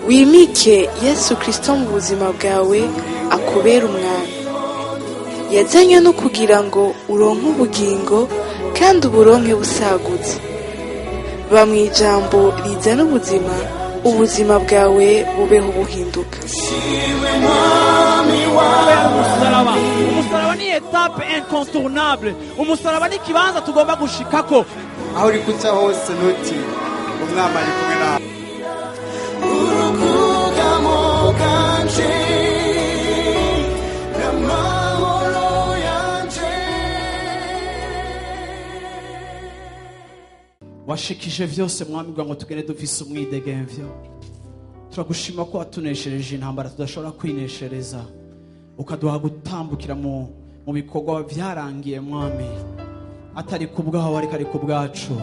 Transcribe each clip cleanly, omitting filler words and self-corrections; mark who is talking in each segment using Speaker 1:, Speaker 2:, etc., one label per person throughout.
Speaker 1: Wimike Yesu Kristo mu buzima bwawe, akubera umwami. Yazanywe no kugira ngo uronke ubugingo kandi uburonke busagutse. Ba mu ijambo rizana ubuzima, ubuzima bwawe bubeho buhinduka.
Speaker 2: Umusaraba, umusaraba ni étape incontournable. Umusaraba ni ikibanza tugomba gushikako.
Speaker 3: Aho uri kuca hose, ntutinye, Umwami ari kumwe nawe.
Speaker 4: Urukugamo kanje n'amahoro yanje.
Speaker 2: Washikije vyose, Mwami, kugira ngo tugende dufise umwidegemvyo. Turagushima ko watuneshereje intambara tudashobora kwineshereza, ukaduha gutambukira mu bikorwa byarangiye, Mwami, atari ku bwawe ariko ari ku bwacu.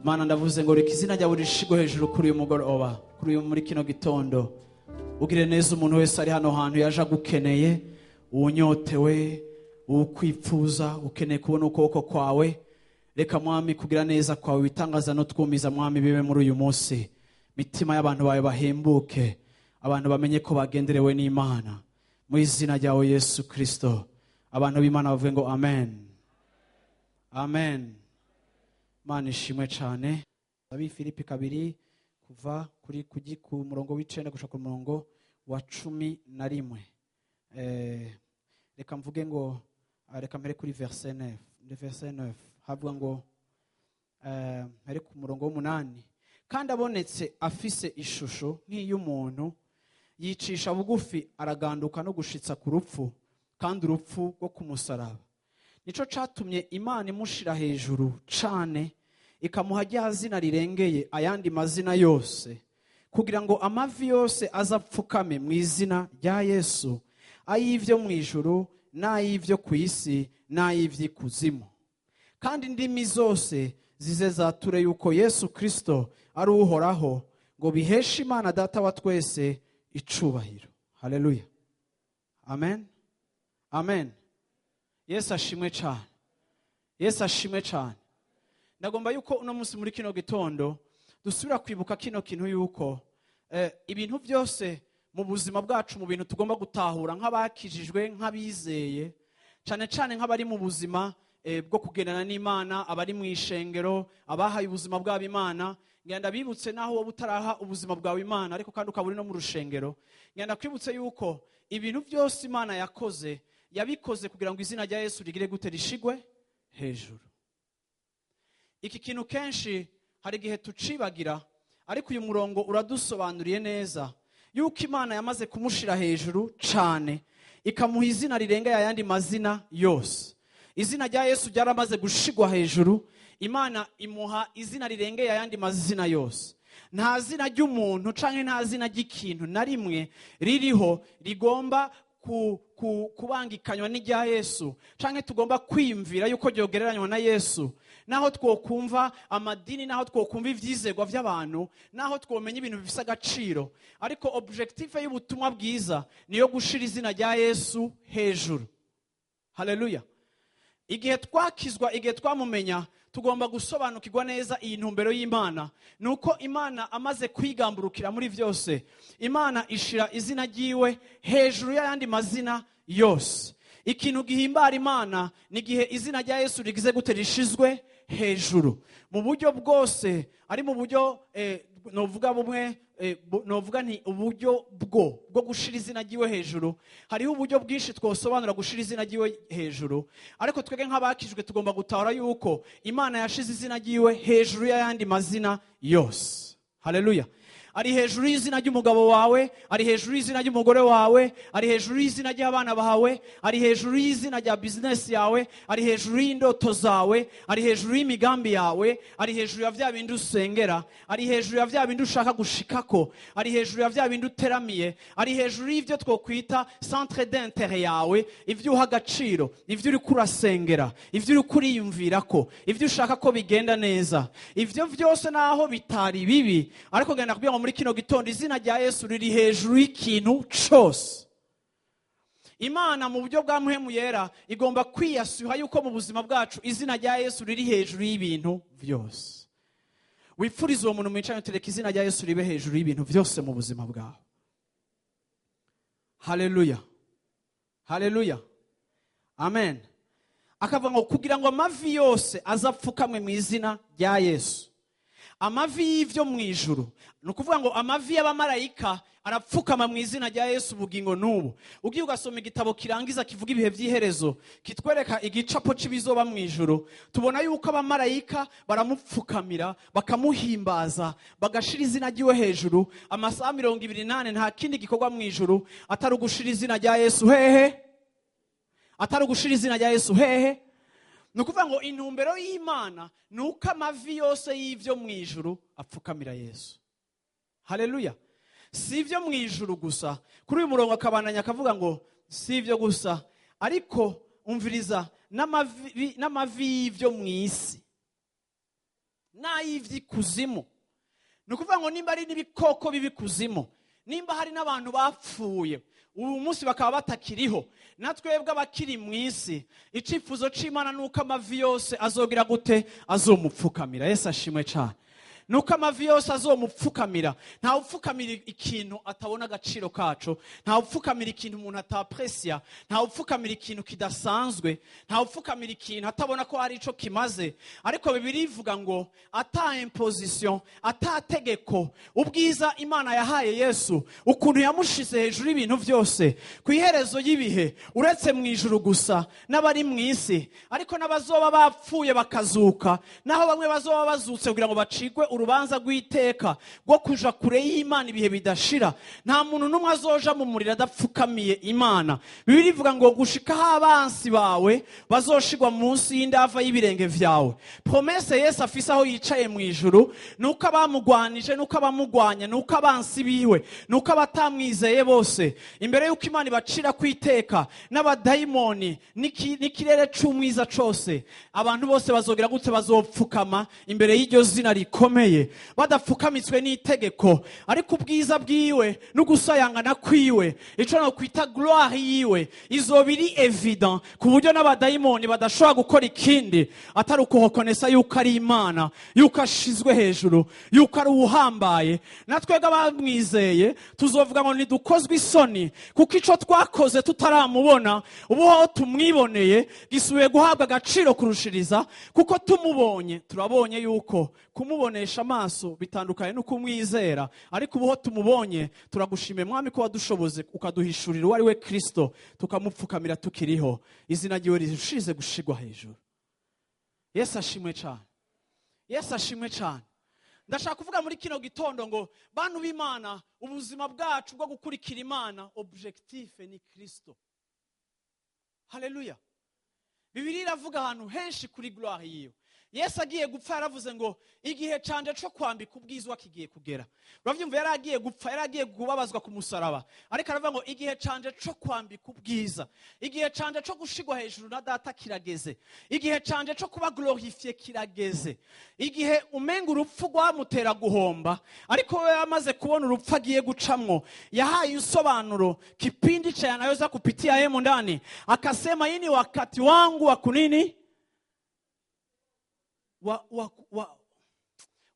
Speaker 2: Mana, ndavuze ngo reka izina ryawe rishigwe hejuru kuri uyu mugoroba, kuri uyu muri kino gitondo. Ugire neza umuntu wese ari hano hantu yaje agukeneye, uwunyotewe, uwukwipfuza, ukeneye kubona ukuboko kwawe. Reka, Mwami, kugira neza kwawe, witangaza no twumiza, Mwami, bibe muri uyu munsi. Mitima y'abantu bawe bahembuke, abantu bamenye ko bagenderewe n'Imana, mu izina ryawe Yesu Kristo. Abantu b'Imana bavuge ngo amen, amen. Imana ishimwe cyane. Abi Filipi 2, kuva kuri kugi ku murongo w'9 gushika ku murongo wa 11. Reka mvuge ngo reka mpere kuri verset 9. Le verset 9 havuga ngo, mpere ku murongo w'8: "Kandi abonetse afise ishusho nk'iy'umuntu, yicisha bugufi, araganduka no gushitsa ku rupfu, kandi urupfu rwo ku musaraba. Nico catumye Imana imushira hejuru cane, ikamuha rya zina rirengeye ayandi mazina yose, kugira ngo amavi yose azapfukame mu izina rya Yesu, ay'ivyo mu ijuru n'ay'ivyo ku isi n'ay'ivy'ikuzimu, kandi indimi zose zize zature yuko Yesu Kristo ari Uhoraho, ngo biheshe Imana Data wa twese icubahiro." Haleluya, amen, amen. Yesu ashimwe cyane, Yesu ashimwe cyane. Ndagomba yuko uno munsi muri kino gitondo dusubira kwibuka kino kintu, yuko ibintu byose mu buzima bwacu, mu bintu tugomba gutahura nk'abakijijwe, nk'abizeye, cyane cyane nk'abari mu buzima bwo kugendana n'Imana, abari mu ishengero, abahaye ubuzima bwabo Imana. Ngenda bibutse, naho wowe utaraha ubuzima bwawe Imana ariko kandi ukaba uri no mu rushengero, ngenda kwibutse yuko ibintu byose Imana yakoze, yabikoze kugira ngo izina rya Yesu rigire gute? Rishigwe hejuru. Iki kintu kenshi hari igihe tucibagira, ariko uyu murongo uradusobanuriye neza yuko Imana yamaze kumushira hejuru cane, ikamuha izina rirenga ayandi mazina yose. Izina rya Yesu ryaramaze gushigwa hejuru, Imana imuha izina rirengeye ayandi mazina yose. Nta zina ry'umuntu canke nta zina ry'ikintu na rimwe ririho rigomba kubangikanywa n'irya Yesu, canke tugomba kwiyumvira yuko ryogereranywa na Yesu. Naho twokumva amadini, naho twokumva ivyizerwa vy'abantu, naho twomenya ibintu bifise agaciro, ariko objectif y'ubutumwa bwiza niyo gushira izina rya Yesu hejuru. Haleluya. Igihe twakizwa, igihe twamumenya, tugomba gusobanukirwa neza iyi ntumbero y'Imana. Nuko Imana amaze kwigamburukira muri vyose, Imana ishira izina ryiwe hejuru y'ayandi mazina yose. Ikintu gihimbara Imana ni igihe izina rya Yesu rigize gute? Rishizwe hejuru mu buryo bwose, ari mu buryo novuga bumwe, novuga nti uburyo bwo gushira izina ryiwe hejuru. Hariho uburyo bwinshi twosobanura gushira izina ryiwe hejuru, ariko twebwe nk'abakijwe tugomba gutahura yuko Imana yashize izina ryiwe hejuru y'ayandi mazina yose. Haleluya. Ari hejuru y'izina ry'umugabo wawe, ari hejuru y'izina ry'umugore wawe, ari hejuru y'izina ry'abana bawe, ari hejuru y'izina rya business yawe, ari hejuru y'indoto zawe, ari hejuru y'imigambi yawe, ari hejuru ya vya bindi usengera, ari hejuru ya vya bindi ushaka gushikako, ari hejuru ya vya bindi uteramiye, ari hejuru y'ivyo twokwita centre d'intérêt yawe, ivyo uha agaciro, ivyo uriko urasengera, ivyo uriko uriyumvirako, ivyo ushaka ko bigenda neza. Ivyo vyose naho bitari bibi, ariko genda kubwira ngo muri kino gitondo izina rya Yesu riri hejuru y'ikintu cose. Imana mu buryo bwa Muhemu Yera igomba kwiyasuha yuko mu buzima bwacu izina rya Yesu riri hejuru y'ibintu byose. Wipfurize uwo muntu mwicaranye utereka izina rya Yesu ribe hejuru y'ibintu byose mu buzima bwawe. Haleluya, haleluya, amen. Akavuga ngo kugira ngo amavi yose azapfukamwe mu izina rya Yesu. Amavi y'ivyo mu ijuru, ni ukuvuga ngo amavi y'abamarayika arapfukama mu izina rya Yesu ubugingo n'ubu. Ugiye ugasoma igitabo kirangiza kivuga ibihe by'iherezo, kitwereka igicapo cy'ibizoba mu ijuru, tubona yuko abamarayika baramupfukamira, bakamuhimbaza, bagashira izina ry'iwe hejuru amasaha 24. Nta kindi gikorwa mu ijuru atari ugushira izina rya Yesu hehe, atari ugushira izina rya Yesu hehe. Ni ukuvuga ngo intumbero y'Imana ni uko amavi yose y'ibyo mu ijuru apfukamira Yesu. Haleluya. Si ibyo mu ijuru gusa. Kuri uyu murongo akabananya akavuga ngo si ibyo gusa, ariko umviriza, n'amavi y'ibyo mu isi n'ay'iby'ikuzimu. Ni ukuvuga ngo nimba ari n'ibikoko b'ibikuzimu, nimba hari n'abantu bapfuye ubu munsi bakaba batakiriho, natwebwe abakiri mu isi, icyifuzo cy'Imana ni uko amavi yose azogira gute? Azomupfukamira. Yesu ashimwe cyane. Ni uko amavi yose azomupfukamira. Ntawe upfukamira ikintu atabona agaciro kacu, ntawe upfukamira ikintu umuntu atapresiya, ntawe upfukamira ikintu kidasanzwe, ntawe upfukamira ikintu atabona ko hari icyo kimaze. Ariko Bibiliya ivuga ngo ata imposition, ata tegeko, ubwiza Imana yahaye Yesu, ukuntu yamushize hejuru y'ibintu byose, ku iherezo y'ibihe, uretse mu ijuru gusa n'abari mu isi, ariko n'abazoba bapfuye bakazuka, naho bamwe bazoba bazutse kugira ngo bacigwe urubanza rw'iteka rwo kuja kure y'Imana ibihe bidashira, nta muntu n'umwe azoja mu muriro adapfukamiye Imana. Bibiliya ivuga ngo gushika aho abansi bawe bazoshigwa munsi y'indava y'ibirenge vyawe. Promesse Yesu afise aho yicaye mu ijuru nuko abamugwanije, nuko abamugwanya, nuko abansi biwe, nuko abatamwizeye bose, imbere y'uko Imana ibacira kwiteka n'abadayimoni n'ikirere c'umwiza cose, abantu bose bazogera gute? Bazopfukama imbere y'iryo zina rikomeye, badapfukamitswe n'itegeko, ariko ubwiza bwiwe n'ugusayangana kwiwe, ico no kwita gloire yiwe, izoba iri évident ku buryo n'abadayimoni badashobora gukora ikindi atari ukuhokonesa yuko ari Imana, yuko ashizwe hejuru, yuko ari uwuhambaye. Natwebwe abamwizeye tuzovuga ngo ntidukozwe isoni, kuko ico twakoze tutaramubona, ubu aho tumwiboneye gisubiye guhabwa agaciro kurushiriza, kuko tumubonye turabonye yuko kumubonesha amaso bitandukanye no kumwizera. Ariko ubu ho tumubonye, turagushimiye Mwami ko wadushoboze ukaduhishurira uwo ari we Kristo, tukamupfukamira tukiriho. Izina ryiwe rirushize gushigwa hejuru. Yesu ashimwe cyane, Yesu ashimwe cyane. Ndashaka kuvuga muri kino gitondo ngo bantu b'Imana, ubuzima bwacu bwo gukurikira Imana, objectif ni Kristo. Haleluya. Bibiliya iravuga ahantu henshi kuri gloire yiwe. Yesu agiye gupfa yaravuze ngo igihe canje co kwambika ubwiza kigiye kugera. Uravyumva, yari agiye gupfa, yari agiye kubabazwa ku musaraba, ariko aravuga ngo igihe canje co kwambika ubwiza, igihe canje co gushigwa hejuru na Data kirageze, igihe canje co kuba glorifié kirageze. Igihe umenga urupfu rwamutera guhomba, ariko we yamaze kubona urupfu agiye gucamwo, yahaye usobanuro kipindi cha yanaweza kupitia yemo ndani, akasema hii ni wakati wangu wa kunini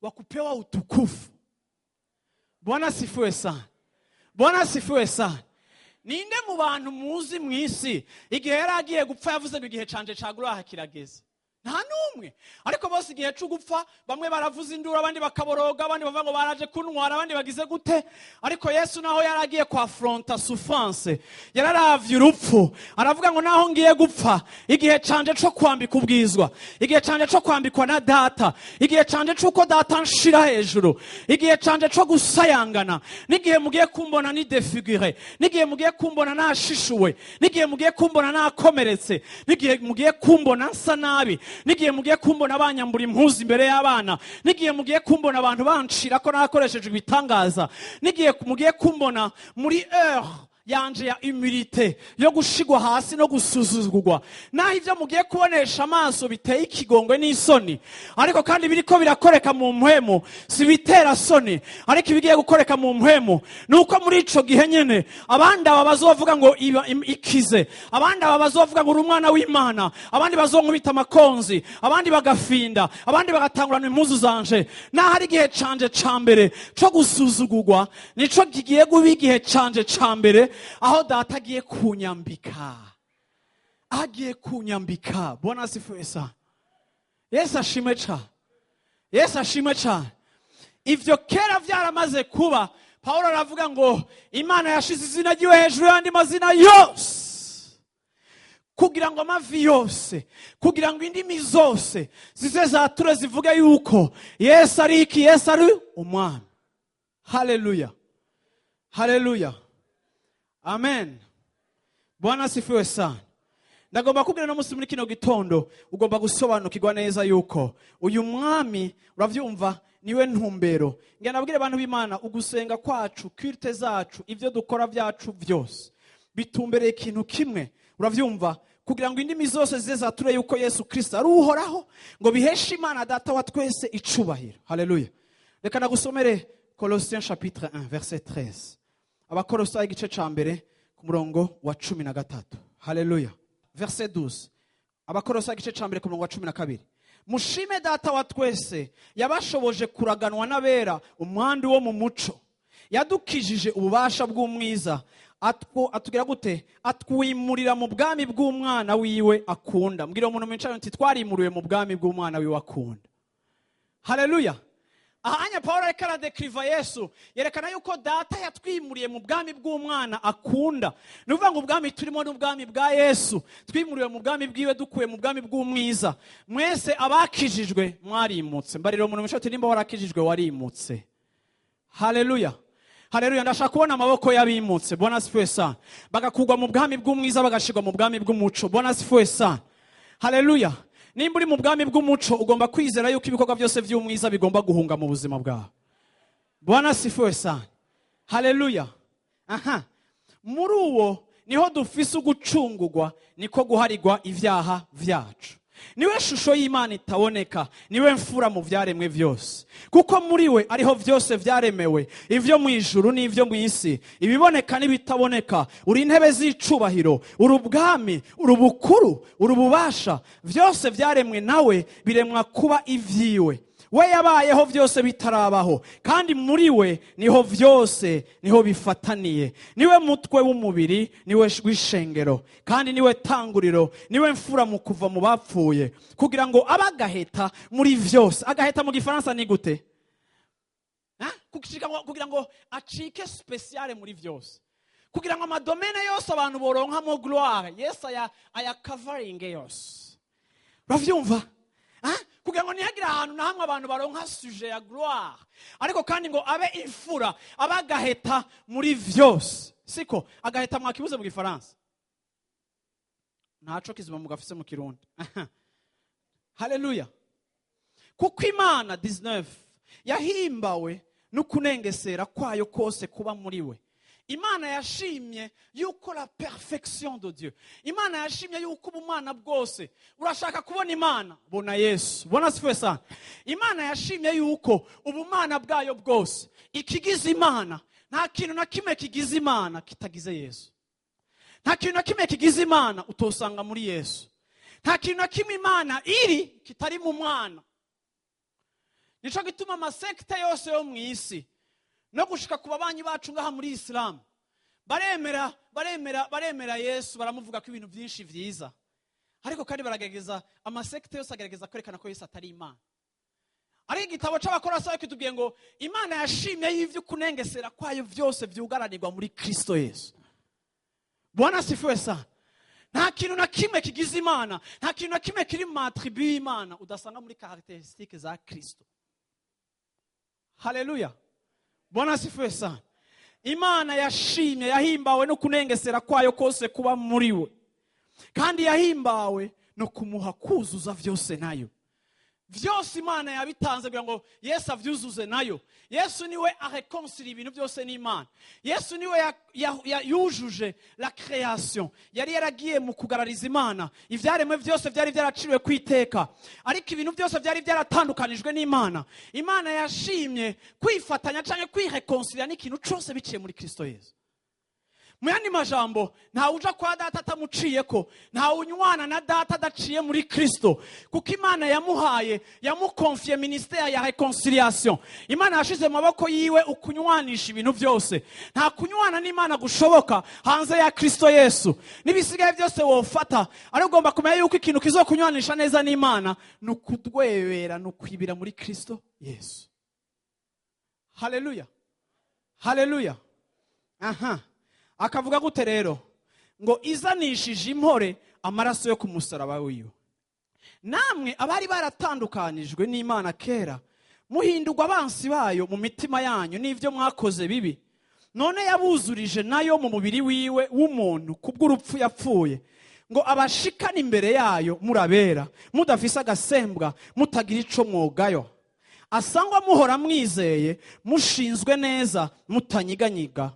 Speaker 2: wa kupewa utukufu. Bwana sifiwe sana, Bwana sifiwe sana. Ninde mu bantu muzi mu isi igihe yari agiye gupfa yavuze ngo igihe canje ca gloire kirageze? Nta n'umwe. Ariko bose igihe cyo gupfa, bamwe baravuza induru, abandi bakaboroga, abandi bavuga ngo baraje kuntwara, abandi bagize gute. Ariko Yesu naho yari agiye kwa affronter souffrance, yararavye urupfu aravuga ngo naho ngiye gupfa, igihe canje co kwambika ubwizwa, igihe canje co kwambikwa na Data, igihe canje c'uko Data nshira hejuru, igihe canje co gusayangana, n'igihe mugiye kumbona ni défiguré, n'igihe mugiye kumbona nashishuwe, n'igihe mugiye kumbona nakomeretse, n'igihe mugiye kumbona nsa nabi, n'igihe mugiye kumbona banyambura impuzu imbere y'abana, n'igihe mugiye kumbona abantu bancira ko nakoresheje ibitangaza, n'igihe mugiye kumbona muri heure yanje ya humilité, yo gushigwa hasi no gusuzugurwa, naho ivyo mugiye kubonesha amaso biteye ikigongwe n'isoni, ariko kandi biriko birakoreka mu mpwemu si bitera soni, ariko ibigiye gukoreka mu mpwemu ni uko muri ico gihe nyene abandi aba bazovuga ngo ikize, abandi aba bazovuga ngo uri umwana w'Imana, abandi bazonkubita amakonzi, abandi bagafinda, abandi bagatangurana impuzu zanje. Naho ari igihe canje ca mbere co gusuzugurwa, nico kigiye guba igihe canje ca mbere aho data agiye kunyambika, agiye kunyambika. Bwana asifiwe sana. Yesu ashimwe cane, Yesu ashimwe cane. Ivyo kera vyaramaze kuba. Paulo aravuga ngo Imana yashize izina ryiwe hejuru y'andi mazina yose, kugira ngo amavi yose, kugira ngo indimi zose zize zature zivuge yuko Yesu ari iki? Yesu ari umwami. Haleluya, haleluya, amen. Bwana asifiwe sana. Ndagomba kubwira no musi muri kino gitondo, ugomba gusobanukirwa neza yuko uyu mwami, uravyumva, niwe ntumbero. Ngira nabwire abantu b'Imana, ugusenga kwacu, culte zacu, ivyo dukora byacu byose bitumbereye ikintu kimwe, uravyumva, kugira ngo indimi zose zize zature yuko Yesu Kristo ari uhoraho, ngo biheshe Imana data wa twese icubahiro. Haleluya. Reka nagusomere Colossiens chapitre 1 verset 13. Abakolosayi igice ca mbere ku murongo wa 13. Haleluya. Verset 12. Abakolosayi igice ca mbere ku murongo wa 12. Mushime data wa twese yabashoboje kuraganwa n'abera umwandu wo mu muco, yadukijije ububasha bw'umwiza, atugira gute? Atwimurira mu bwami bw'umwana wiwe akunda. Mbwira umuntu mwicaye nti twarimuriwe mu bwami bw'umwana wiwe akunda. Haleluya. Ahanya Paulo ariko aradekriva Yesu, yerekana yuko data yatwimuriye mu bwami bw'umwana akunda. Ni ukuvuga ngo ubwami turimo ni ubwami bwa Yesu, twimuriwe mu bwami bwiwe dukuye mu bwami bw'umwiza. Mwese abakijijwe mwarimutse. Mbarira umuntu mwicaye uti nimba warakijijwe warimutse. Haleluya, haleluya. Ndashaka kubona amaboko y'abimutse. Bwana asifiwe sana. Bagakugwa mu bwami bw'umwiza bagashirwa mu bwami bw'umuco. Bwana asifiwe sana. Haleluya. Nimba uri mu bwami bw'umuco ugomba kwizera yuko ibikorwa byose by'umwiza bigomba guhunga mu buzima bwawe. Bwana asifiwe sana. Haleluya. Aha. Muri uwo niho dufise ugucungurwa, niko guharigwa ivyaha vyacu. Niwe shusho y'Imana itaboneka, niwe mfura mu vyaremwe vyose. Kuko muri we ariho vyose vyaremewe, ivyo mu ijuru n'ivyo mu isi, ibiboneka n'ibitaboneka. Uri intebe z'icubahiro, uri ubwami, uri ubukuru, uri ububasha, vyose vyaremwe nawe, biremwa kuba ivyiwe. We yabayeho vyose bitarabaho, kandi muri we niho vyose niho bifataniye. Niwe mutwe w'umubiri, niwe w'ishengero, kandi niwe tanguriro, niwe mfura mu kuva mu bapfuye, kugira ngo abe agaheta muri vyose. Agaheta mu gifaransa ni gute? Kugira ngo acike spéciale muri vyose, kugira ngo amadomene yose abantu boronkamo gloire, Yesu aya covering yose. Uravyumva? Kugira ngo ntihagire ahantu na hamwe abantu baronka sujet ya gloire, ariko kandi ngo abe imfura, abe agaheta muri vyose. Siko agaheta mwakibuze mu gifaransa, ntaco kizima mugafise mu kirundi. Haleluya. Kuko Imana 19 yahimbawe no kunengesera kwayo kose kuba muri we. Imana yashimye yuko la perfection de Dieu, Imana yashimye yuko ubumana bwose. Urashaka kubona Imana, bona Yesu. Bona sifiwe sana. Imana yashimye yuko ubumana bwayo bwose, ikigize Imana, nta kintu na kimwe kigize Imana kitagize Yesu. Nta kintu na kimwe kigize Imana utosanga muri Yesu. Nta kintu na kimwe Imana iri kitari mu mwana. Nico gituma amasekte yose yo mu isi no gushika ku babanyi bacu ngaha muri Islam baremera, baremera, baremera Yesu, baramuvuga ko ibintu byinshi vyiza, ariko kandi baragerageza, amasekte yose agerageza kwerekana ko Yesu atari Imana. Ariko igitabo c'Abakolosayi kitubwiye ngo Imana yashimye y'ivyo kunengesera kwayo vyose vyugaranirwa muri Kristo Yesu. Bwana asifiwe sana. Nta kintu na kimwe kigize Imana, nta kintu na kimwe kiri mu attribut y'Imana udasanga muri caractéristiques za Kristo. Haleluya. Bwana asifiwe sana. Imana yashimye, yahimbawe no kunengesera kwayo kose kuba muri we, kandi yahimbawe no kumuha kuzuza vyose nayo. Vyose Imana yabitanze kugira ngo Yesu avyuzuze nayo. Yesu niwe areconcilie ibintu byose n'Imana. Yesu niwe yujuje la création yari yaragiye mu kugarariza Imana. Ivyaremwe byose byari byaraciriwe kwiteka, ariko ibintu byose byari byaratandukanijwe n'Imana. Imana yashimye kwifatanya canke kwireconcilia n'ikintu cose biciye muri Kristo Yesu. Mu yandi majambo, ntawe uja kwa Data atamuciyeko, ntawe unywana na Data adaciye muri Kristo, kuko Imana yamuhaye, yamuconfié ministère ya réconciliation. Imana yashize mu maboko yiwe ukunywanisha ibintu byose. Nta kunywana n'Imana gushoboka hanze ya Kristo Yesu. N'ibisigaye byose wofata, ariko ugomba kumenya yuko ikintu kizokunywanisha neza n'Imana ni ukudwebera, ni ukwibira muri Kristo Yesu. Haleluya, haleluya. Aha akavuga gute rero? Ngo izanishije impore amaraso yo ku musaraba wiwe, namwe abari baratandukanijwe n'Imana kera, muhindurwa abansi bayo mu mitima yanyu n'ibyo mwakoze bibi, none yabuzurije nayo mu mubiri wiwe w'umuntu kubw'urupfu yapfuye, ngo abashikane imbere yayo murabera, mudafise agasembwa, mutagira ico mwogayo, asangwa muhora mwizeye, mushinzwe neza, mutanyiganyiga,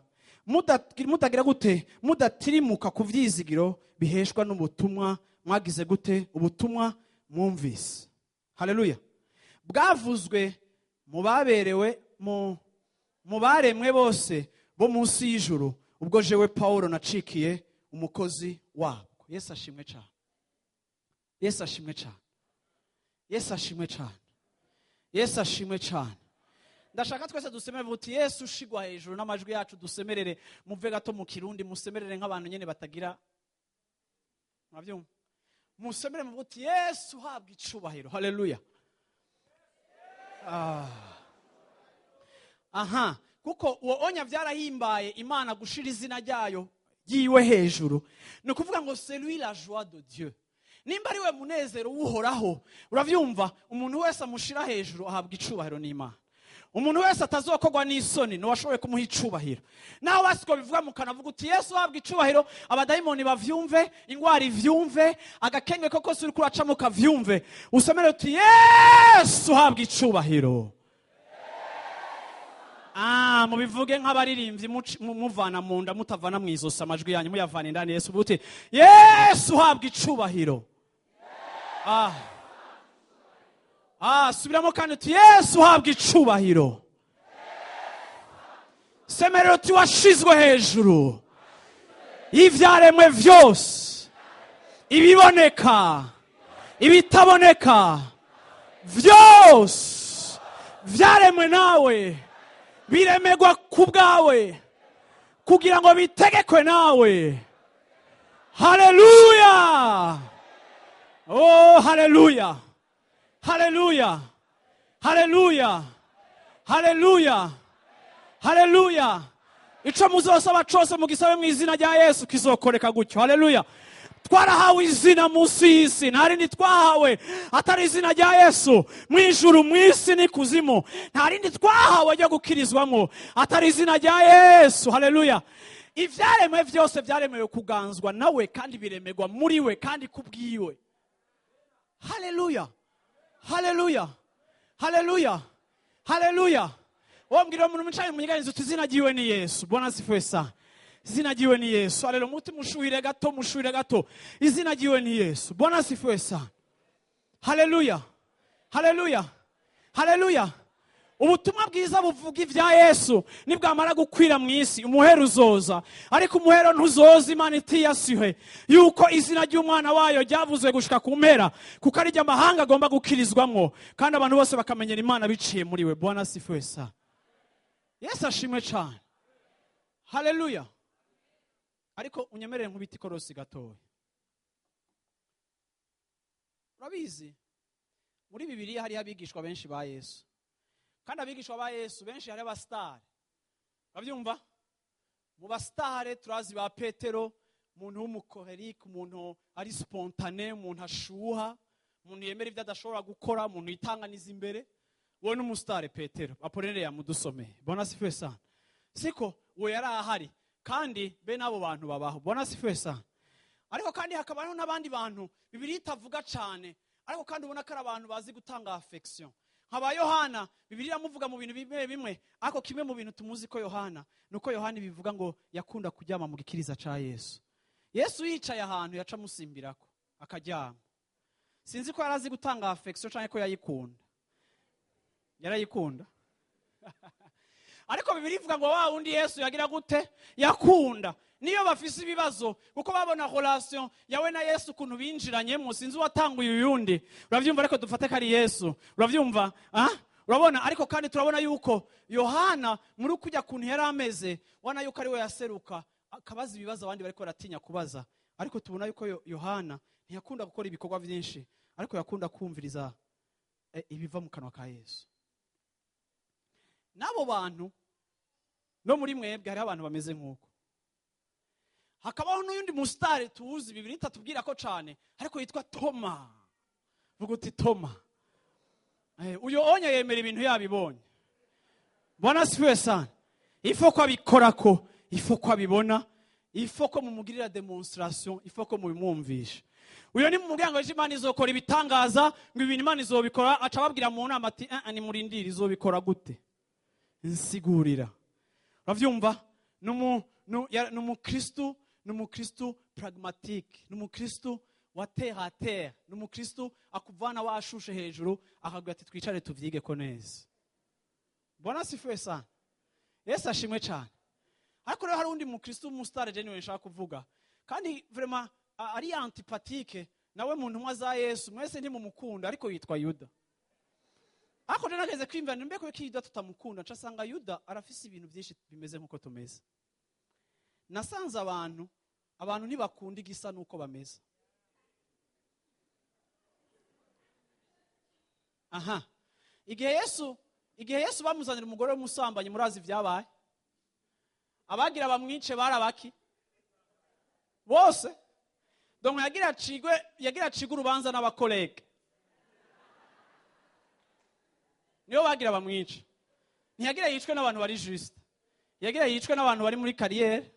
Speaker 2: mutagira gute, mudatirimuka ku vyizigiro biheshwa n'ubutumwa mwagize gute, ubutumwa mwumvise. Haleluya. Bwavuzwe mu baberewe mu baremwe bose bo munsi y'ijuru, ubwo jewe Paulo nacikiye umukozi wabwo. Yesu ashimwe cyane, Yesu ashimwe cyane, Yesu ashimwe cyane, Yesu ashimwe cyane. Ndashaka twese dusemerere uti Yesu ushigwa hejuru n'amajwi yacu. Dusemerere, muve gato mu Kirundi, musemerere nk'abantu nyene batagira mwavyumva. Musemerere muvuge uti Yesu uhabwa icubahiro. Haleluya. Ah. Aha, kuko uwo onya vyarahimbaye Imana gushira izina ryayo yiwe hejuru. Ni ukuvuga ngo c'est lui la joie de Dieu. Nimba ari we munezero w'Uhoraho, uravyumva, umuntu wese amushira hejuru ahabwa icubahiro n'Imana. Umuntu wese atazokorwa n'isoni niwashoboye kumuha icubahiro. Naho basiko bivuga mukanavuga uti Yesu ahabwa icubahiro, abadayimoni bavyumve, ingwara ivyumve, agakenge koko uri kuracamo kavyumve. Usomere uti Yesu uhabwa icubahiro. Ah, mubivuge nk'abaririmbyi, muvana mu nda, mutavana mu izosi, amajwi yanyu muyavana indani. Yesu, uti Yesu uhabwa icubahiro. Ah. Ah, subiramo kandi uti Yesu uhabwa icubahiro. Semerera uti washizwe hejuru y'ivyaremwe vyose, ibiboneka, ibitaboneka, vyose vyaremwe nawe, biremegwa ku bwawe kugira ngo bitegekwe nawe. Haleluya! Oh, haleluya, haleluya, haleluya, haleluya, haleluya. Ico muzosaba cose mugisabe mu izina rya Yesu, kizokoreka gutyo. Haleluya. Twarahawe izina munsi y'isi, nta rindi twahawe atari izina rya Yesu. Mu ijuru, mu isi n'ikuzimu, nta rindi twahawe ryo gukirizwamo atari izina rya Yesu. Haleluya. Ivyaremwe vyose vyaremewe kuganzwa nawe, kandi biremegwa muri we kandi kubwiwe. Haleluya, haleluya, haleluya, haleluya. Wombwira umuntu mwicaye munyiganizo uti izina ryiwe ni Yesu. Bwana asifiwe sana. Izina ryiwe ni Yesu. Haleluya. Muti mushuhire gato, mushuhire gato. Izina ryiwe ni Yesu. Bwana asifiwe sana. Haleluya, haleluya, haleluya. Ubutumwa bwiza buvuga ibya Yesu nibwamara gukwira mu isi, umuhero uzoza. Ariko umuhero ntuzoza Imana itiyasihe yuko izina ry'umwana wayo ryavuzwe gushika ku mpera, kuko ari amahanga agomba gukirizwamwo, kandi abantu bose bakamenyera Imana biciye muri we. Bwana asifiwe sana. Yesu ashimwe cyane. Haleluya. Ariko unyemerere nkubita ikorosi gatoya. Urabizi, muri Bibiliya hariho abigishwa benshi ba Yesu, kandi abigishwa ba Yesu benshi hari abasitari. Urabyumva, mu basitare turazi ba Petero, umuntu w'umucolérique, umuntu ari spontané, umuntu ashuha, umuntu yemera ibyo adashobora gukora, umuntu yitanganiza imbere. Wowe n'umusitare Petero, Apolinere yamudusomeye. Bwana asifiwe sana. Siko uwo yari ahari, kandi be n'abo bantu babaho. Bwana asifiwe sana. Ariko kandi hakabaho n'abandi bantu Bibiliya itavuga cyane. Ariko kandi ubona ko ari abantu bazi gutanga affection. Nkaba Yohana, Bibiliya iramuvuga mu bintu bimwe bimwe, ariko kimwe mu bintu tumuzi ko Yohana, nuko Yohana bivuga ngo yakunda kuryama mu gikiriza ca Yesu. Yesu yicaye ahantu yaca amusimbirako akaryama. Sinzi ko yarazi gutanga affection canke ko yayikunda. Yarayikunda. Ariko Bibiliya ivuga ngo wa wundi Yesu yagira gute? Yakunda. Niyo bafise ibibazo kuko babona relation yawe na Yesu kuntu binjiranyemo, sinzi uwatanguye uyundi. Uravyumva, ariko dufate ko ari Yesu. Uravyumva? Ah? Urabona, ariko kandi turabona yuko Yohana muri kujya kuntu yari ameze, wana yuko ari we yaseruka akabaza ibibazo abandi bariko baratinya kubaza. Ariko tubona yuko Yohana ntiyakunda gukora ibikorwa byinshi, ariko yakunda kumviriza ibiva mu kanwa ka Yesu. N'abo bantu no muri mwebwe hariho abantu bameze nk'uko. Hakabaho n'uyundi musitari tuzi Bibiliya itatubwira ko cane, ariko yitwa Toma. Vuga uti Toma. Uyo onye yemera ibintu yabibonye. Bwana asifiwe sana. Ifo ko abikorako, ifo ko abibona, ifo ko mumugirira demonstration, ifo ko mubimwumvisha. Uyo ni mu muryango w'Imana izokora ibitangaza, ngo ibintu Imana izobikora, aca ababwira mu nama ati ni murindire izobikora gute? Nsigurira. Uravyumva? Numukristu, numukristu pragmatique, numukristu wa terre à terre, numukristu akuvana washushe hejuru akagira ati twicare tuvyige ko neza. Bwana asifiwe sana. Yesu ashimwe cyane. Ariko rero hari undi mukristu umustar genuine nshaka kuvuga. Kandi vraiment ari antipathique nawe mu ntumwa za Yesu mwese ntimumukunda, ariko yitwa Yuda. Ariko rero nageze kwimvana mbe ko Yuda tutamukunda, nca sanga Yuda arafise ibintu byinshi bimeze nkuko tumeze. Nasanze abantu ntibakunda igisa nuko bameze. Aha. Igihe Yesu bamuzanira umugore w'umusambanyi, murazi ibyabaye. Abagira bamwice barabaki bose. Donc yagira acigwe urubanza n'abakolege. Niyo bagira bamwice. Ntiyagira yicwe n'abantu bari juste. Yagira yicwe n'abantu bari muri carrière.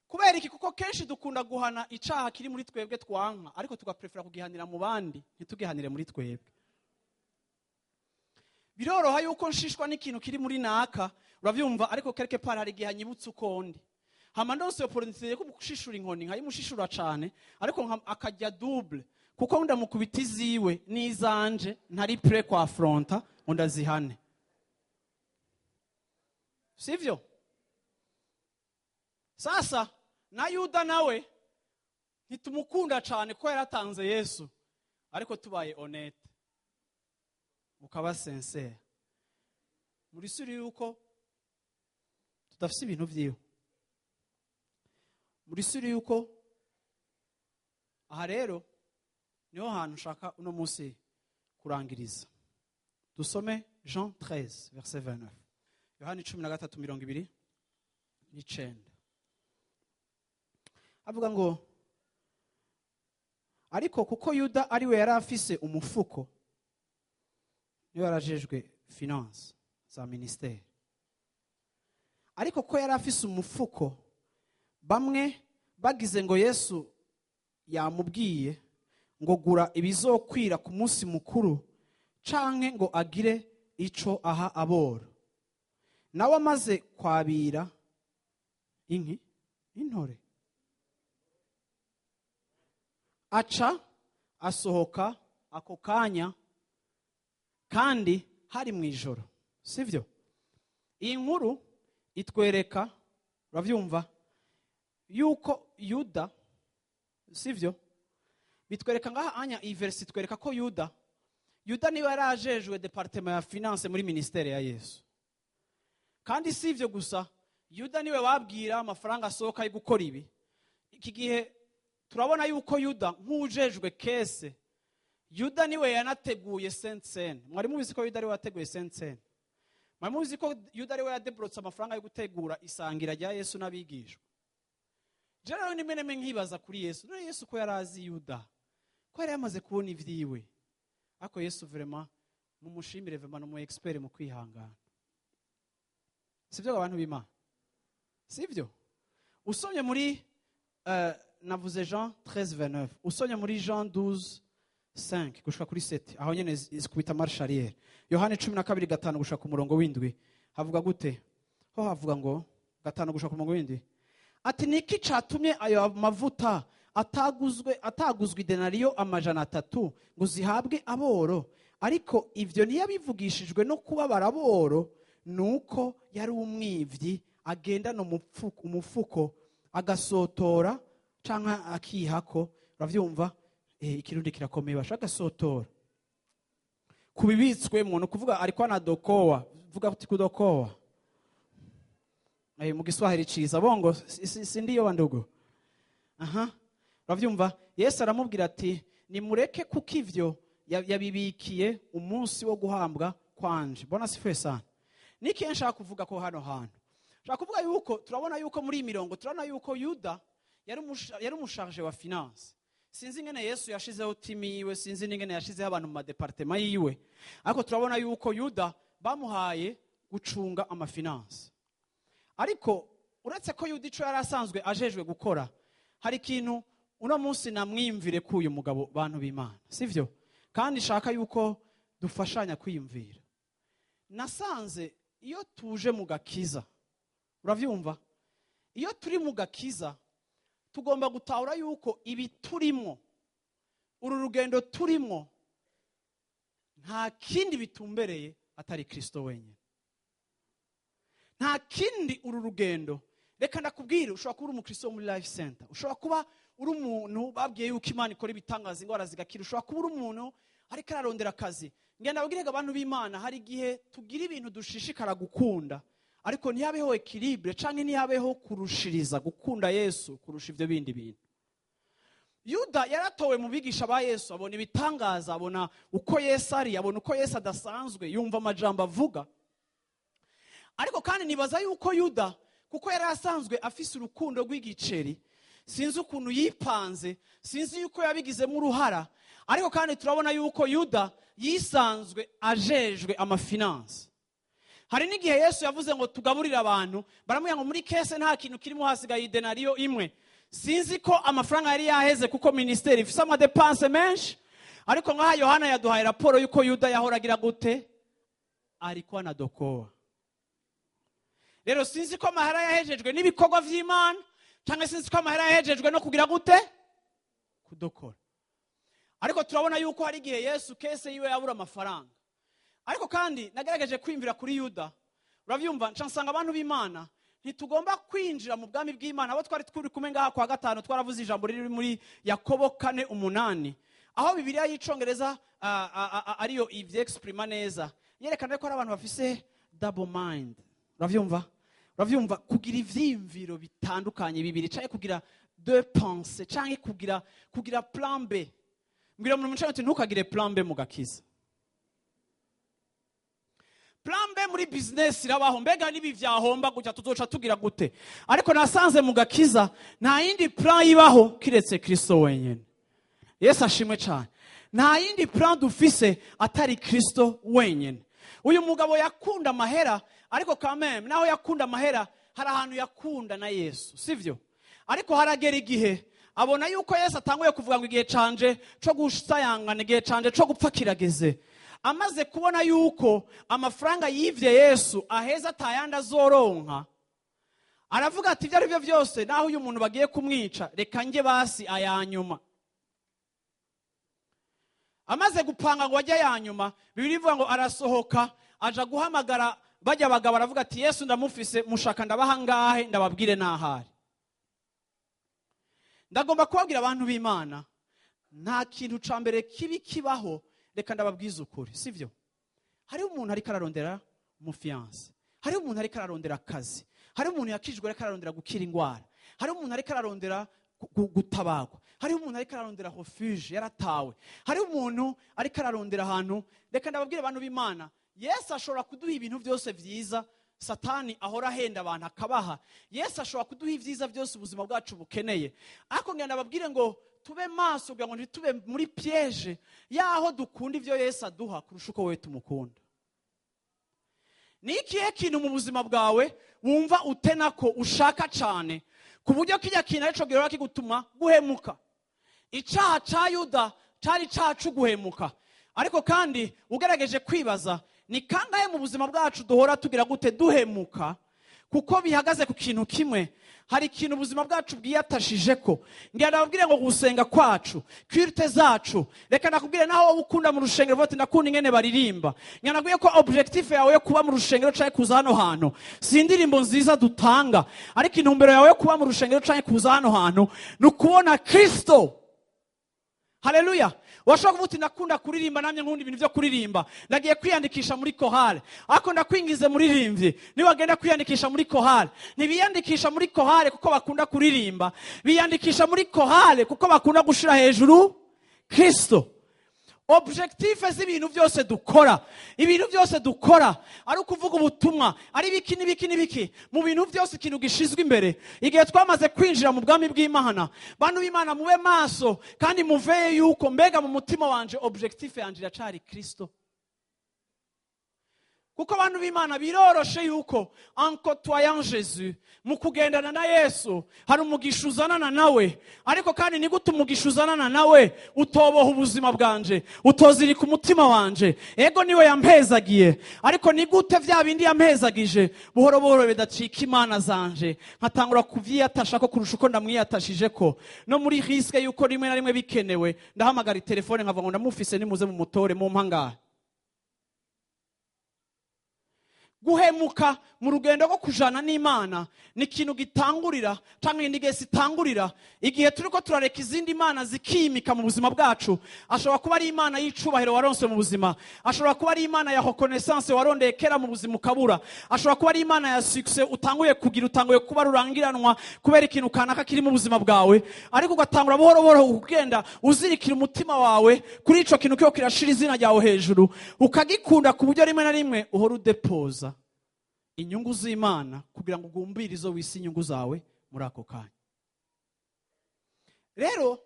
Speaker 2: Kubera iki? Kuko kenshi dukunda guhana icaha kiri muri twebwe twanka, ariko tugaprefera kugihanira mu bandi, ntitugihanire muri twebwe. Biroroha yuko nshishwa n'ikintu kiri muri naka, uravyumva, ariko quelque part hari igihe anyibutsa uko ndi. Hama ndonse opportunité yo kumushishura inkoni, nkayimushishura cane, ariko akajya double, kuko ndamukubita iziwe n'izanje ntari prêt kwa affronter ngo ndazihane. Sivyo? Sasa na Yuda nawe ntitumukunda cane ko yaratanze Yesu, ariko tubaye honnête, ukaba sincère, muri suri yuko tudafise ibintu vyiwe, muri suri yuko aha rero niho hantu nshaka uno munsi kurangiriza. Dusome Jean 13 verset 29. Yohani 13:29. Avuga ngo ariko kuko Yuda ari we yari afise umufuko, niwe yarajejwe finance za ministère, ariko ko yari afise umufuko, bamwe bagize ngo Yesu yamubwiye ngo gura ibizokwira ku munsi mukuru canke ngo agire ico aha aboro, nawe amaze kwabira inki intore aca asohoka ako kanya, kandi hari mu ijoro. Sivyo? Iyi nkuru itwereka, uravyumva, yuko Yuda, sivyo? Bitwereka ngaha anya iyi verse itwereka ko Yuda niwe yarajejwe departement ya finance muri ministère ya Yesu. Kandi sivyo gusa, Yuda niwe wabwira amafaranga asohoka yo gukora ibi. Iki gihe turabona yuko Yuda nk'ujejwe kese, Yuda niwe yanateguye Sainte Cène. Mwari mubizi ko Yuda ariwe wateguye Sainte Cène? Mwari mubizi ko Yuda ariwe yadebrotse amafaranga yo gutegura isangira rya Yesu n'abigishwa? Je rero nimwe nemwe nkibaza kuri Yesu. None Yesu ko yarazi Yuda, ko yari yamaze kubona ivyiwe. Ariko Yesu vraiment mumushimire, vraiment n'umu expert mu kwihangana. Sivyo abantu b'Imana? Sivyo? Usomye muri Navuze Jean 13:29. Usomye muri Jean 12:5 gushika kuri 7, aho nyene zikubita marche arrière. Yohani 12:5 gushika ku murongo w'indwi havuga gute? Ho havuga ngo 5 gushika ku murongo w'indwi, ati: "Niki catumye ayo mavuta ataguzwe idenariyo 300 ngo zihabwe aboro?" Ariko ivyo ntiyabivugishijwe no kubabara aboro, nuko yari umwivyi, agendana umufuko, agasotora canke akihako. Uravyumva? Ikirundi kirakomeye basha. Agasotora kubibitswemwo, ni ukuvuga ariko anadokowa. Vuga uti kudokowa. Mu Giswahili ciza bongo si ndiyo bandugu? Aha, uravyumva? Yesu aramubwira ati: "Nimureke, kuko ivyo yabibikiye umunsi wo guhambwa kwanje." Bwana asifiwe sana. Niki nshaka kuvuga ko hano hantu nshaka kuvuga yuko turabona yuko muri iyi mirongo turabona yuko Yuda yari umu chargé wa finance. Sinzi ingene Yesu yashizeho team yiwe, sinzi n'ingene yashizeho abantu mu ma départements yiwe, ariko turabona yuko Yuda bamuhaye gucunga ama finances. Ariko uretse ko Yuda ico yari asanzwe ajejwe gukora, hari ikintu uno munsi namwiyumvire k'uyu mugabo, bantu b'Imana, sivyo? Kandi nshaka yuko dufashanya kwiyumvira. Nasanze iyo tuje mu gakiza, uravyumva, iyo turi mu gakiza tugomba gutahura yuko ibi turimo, uru rugendo turimo, nta kindi bitumbereye atari Kristo wenyine, nta kindi. Uru rugendo, reka ndakubwire, ushobora kuba uri umukristo wo muri Life Center, ushobora kuba uri umuntu babwiye yuko Imana ikora ibitangaza, indwara zigakira, ushobora kuba uri umuntu ariko ararondera akazi. Ngenda babwire ngo abantu b'Imana, hari igihe tugira ibintu dushishikara gukunda, ariko ntihabeho équilibre canke ntihabeho kurushiriza gukunda Yesu kurusha ivyo bindi bintu. Yuda yaratowe mu bigisha ba Yesu, abona ibitangaza, abona uko Yesu ari, abona uko Yesu adasanzwe, yumva amajambo avuga. Ariko kandi nibaza yuko Yuda, kuko yari asanzwe afise urukundo rw'igiceri, sinzi ukuntu yipanze, sinzi yuko yabigizemo uruhara, ariko kandi turabona yuko Yuda yisanzwe ajejwe ama finances. Hari n'igihe Yesu yavuze ngo tugaburire abantu, baramubwira ngo muri caisse nta kintu kirimo, hasigaye idenariyo imwe. Sinzi ko amafaranga yari yaheze, kuko minisiteri ifise ama dépenses menshi. Ariko ngaha Yohana yaduhaye raporo y'uko Yuda yahora agira gute? Ariko anadokoa. Rero sinzi ko amahera yahejejwe n'ibikorwa vy'Imana, cyangwa sinzi ko amahera yahejejwe no kugira gute? Kudokora. Ariko turabona yuko hari igihe Yesu caisse yiwe yabura amafaranga. Ariko kandi nagerageje kwiyumvira kuri Yuda, uravyumva, nca nsanga abantu b'Imana ntitugomba kwinjira mu bwami bw'Imana. Abo twari turi kumwe ngaha kwa gatanu, twaravuze ijambo riri muri Yakobo 4:8, aho Bibiliya y'Icongereza ariyo ivyexprima neza, yerekana ko hari abantu bafise double mind. Uravyumva? Uravyumva? Kugira ivyiyumviro bitandukanye bibiri, canke kugira deux pensées, canke kugira plan B. Mbwira umuntu mucanye uti: "Ntukagire plan B mu gakiza." Plan B muri business irabaho, mbega nibi vyahomba gutya tuzoca tugira gute? Ariko nasanze mu gakiza nta yindi plan ibaho kiretse Kristo wenyine. Yesu ashimwe cyane. Nta yindi plan dufise atari Kristo wenyine. Uyu mugabo yakunda amahera, ariko kameme naho yakunda amahera, hari ahantu yakunda na Yesu, sivyo? Ariko haragera igihe abona yuko Yesu atanguye kuvuga ngo igihe canje co gusayangana, igihe canje co gupfa kirageze. Amaze kubona yuko amafaranga yivye Yesu aheza atayandi azoronka, aravuga ati: "Ibyo ari byo byose, naho uyu muntu bagiye kumwica, reka njye basi ayanyuma." Amaze gupanga ngo ajye ayanyuma, Bibiliya ivuga ngo arasohoka aja guhamagara bajya abagabo, aravuga ati: "Yesu ndamufise, mushaka ndabaha ngahe ndababwire n'ahari?" Ndagomba kubabwira abantu b'Imana, nta kintu ca mbere kibi kibaho. Reka ndababwiza ukuri, sivyo? Hariho umuntu ariko ararondera umu fiancé, hariho umuntu ariko ararondera akazi, hariho umuntu yakijwe ariko ararondera gukira indwara, hariho umuntu ariko ararondera gutabagwa, hariho umuntu ariko ararondera refuge yaratawe, hariho umuntu ariko ararondera ahantu. Reka ndababwire abantu b'Imana, Yesu ashobora kuduha ibintu byose byiza Satani ahora ahenda abantu akabaha. Yesu ashobora kuduha ibyiza byose ubuzima bwacu bukeneye, ariko ngenda ndababwire ngo tube maso kugira ngo ntitube muri piège yaho dukunda ibyo Yesu aduha kurusha uko wowe tumukunda. Ni ikihe kintu mu buzima bwawe wumva utena ko ushaka cyane Ku buryo kijya kintu arico gihora kigutuma guhemuka. Icaha ca Yuda cari cacu guhemuka. Ariko kandi ugerageje kwibaza, ni kangahe mu buzima bwacu duhora tugira gute duhemuka, kuko bihagaze ku kintu kimwe. Hari ikintu ubuzima bwacu bwiyatashije ko. Ngira ndababwire ngo gusenga kwacu, culte zacu, reka nakubwire naho wowe ukunda mu rushengero vote ndakunda ingene baririmba. Ngira nakubwiye ko objectif yawe yo kuba mu rushengero canke kuza hano hantu si indirimbo nziza dutanga, ariko intumbero yawe yo kuba mu rushengero canke kuza hano hantu ni ukubona Kristo. Haleluya. Washobora kuvuga uti ndakunda kuririmba, namye nkunda ibintu byo kuririmba, ndagiye kwiyandikisha muri chorale. Ariko ndakwingize muririmbyi, niwagenda kwiyandikisha muri chorale, ntibiyandikisha muri chorale kuko bakunda kuririmba, biyandikisha muri chorale kuko bakunda gushira hejuru Kristo. Objectif z'ibintu byose dukora, ibintu byose dukora ari ukuvuga ubutumwa, ari biki n'ibiki n'ibiki, mu bintu byose ikintu gishizwe imbere igihe twamaze kwinjira mu bwami bw'Imana. Bantu b'Imana, mube maso kandi muveye yuko mbega mu mutima wanje objectif yanje iracari Kristo. Kuko abantu b'Imana biroroshe yuko en côtoyant Jésus, mu kugendana na Yesu, hari umugisha uzanana nawe. Ariko kandi ni gute umugisha uzanana nawe utoboha ubuzima bwanje, utozirika umutima wanje? Ego niwe yampezagiye, ariko ni gute vya bindi yampezagije buhoro buhoro bidacika imana zanje, nkatangura kuvyiyatasha ko kurusha uko ndamwiyatashije ko no muri risque yuko rimwe na rimwe bikenewe ndahamagara telefone nkavuga ngo ndamufise, nimuze mu mutore mu mpangahe. Guhemuka mu rugendo rwo kujana n'Imana ni ikintu gitangurira canke ni gesi itangurira igihe turiko turareka izindi mana zikimika mu buzima bwacu. Ashobora kuba ari Imana y'icubahiro waronse mu buzima, ashobora kuba ari Imana ya reconnaissance warondeye kera mu buzima ukabura, ashobora kuba ari Imana ya succès utanguye kugira, utanguye kuba rurangiranwa kubera ikintu kanaka kiri mu buzima bwawe, ariko ugatangura buhoro buhoro kugenda uzirikira umutima wawe kuri ico kintu kiyo kirashira izina ryawe hejuru, ukagikunda ku buryo rimwe na rimwe uhora udepoza inyungu z'Imana kugira ngo ugumbire izo wisi inyungu zawe muri ako kanya. Rero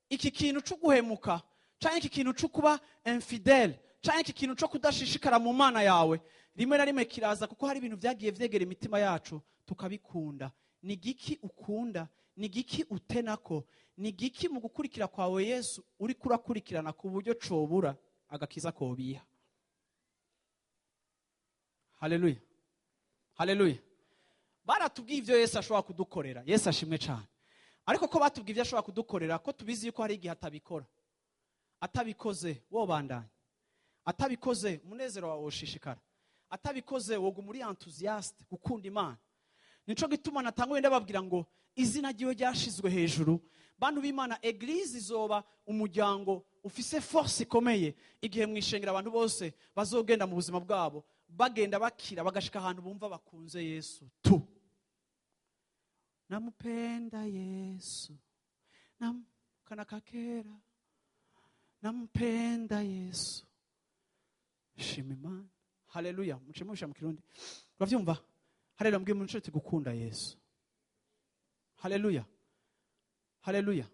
Speaker 2: iki kintu cyo guhemuka canke iki kintu cyo kuba infidèle canke iki kintu cyo kudashishikara mu Mana yawe rimwe na rimwe kiraza kuko hari ibintu byagiye vyegera imitima yacu tukabikunda. Ni giki ukunda? Ni giki utenako? Ni giki mu gukurikira kwawe Yesu uri kurakurikirana ku buryo cobura agakiza kobiha? Haleluya. Haleluya. Baratubwiye ivyo Yesu ashobora kudukorera. Yesu ashimwe cyane. Ariko ko batubwiye ivyo ashobora kudukorera, ko tubizi yuko hari igihe atabikora. Atabikoze wobandanya. Atabikoze umunezero wawe woshishikara. Atabikoze woguma uri enthousiaste gukunda Imana. Nico gituma natanguye ndababwira ngo izina ryiwe ryashizwe hejuru. Bantu b'Imana, eglise izoba umuryango ufise force ikomeye igihe mwishengera abantu bose bazogenda mu buzima bwabo bagenda bakira bagashika ahantu bumva bakunze Yesu tu. Namupenda Yesu, nam kana kakera, nampenda Yesu, shima Imana. Haleluya. Muce mu Kirundi uravyumva? Haleluya. Mbwiye mu nshuti gukunda Yesu. Haleluya. Haleluya.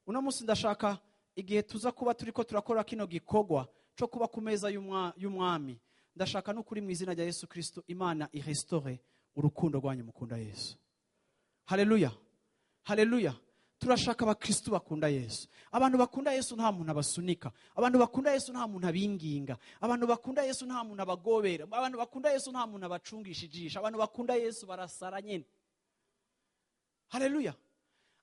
Speaker 2: Uno munsi ndashaka igihe tuza kuba turiko turakora kino gikorwa co kuba ku meza y'umwami, ndashaka no kuri mu izina rya Yesu Kristo Imana irestore urukundo rwanyu mukunda Yesu. Haleluya. Haleluya. Turashaka abakristo bakunda Yesu. Abantu bakunda Yesu nta muntu abasunika. Abantu bakunda Yesu nta muntu abinginga. Abantu bakunda Yesu nta muntu abagobera. Abantu bakunda Yesu nta muntu abacungisha ijisho. Abantu bakunda Yesu barasara nyene. Haleluya.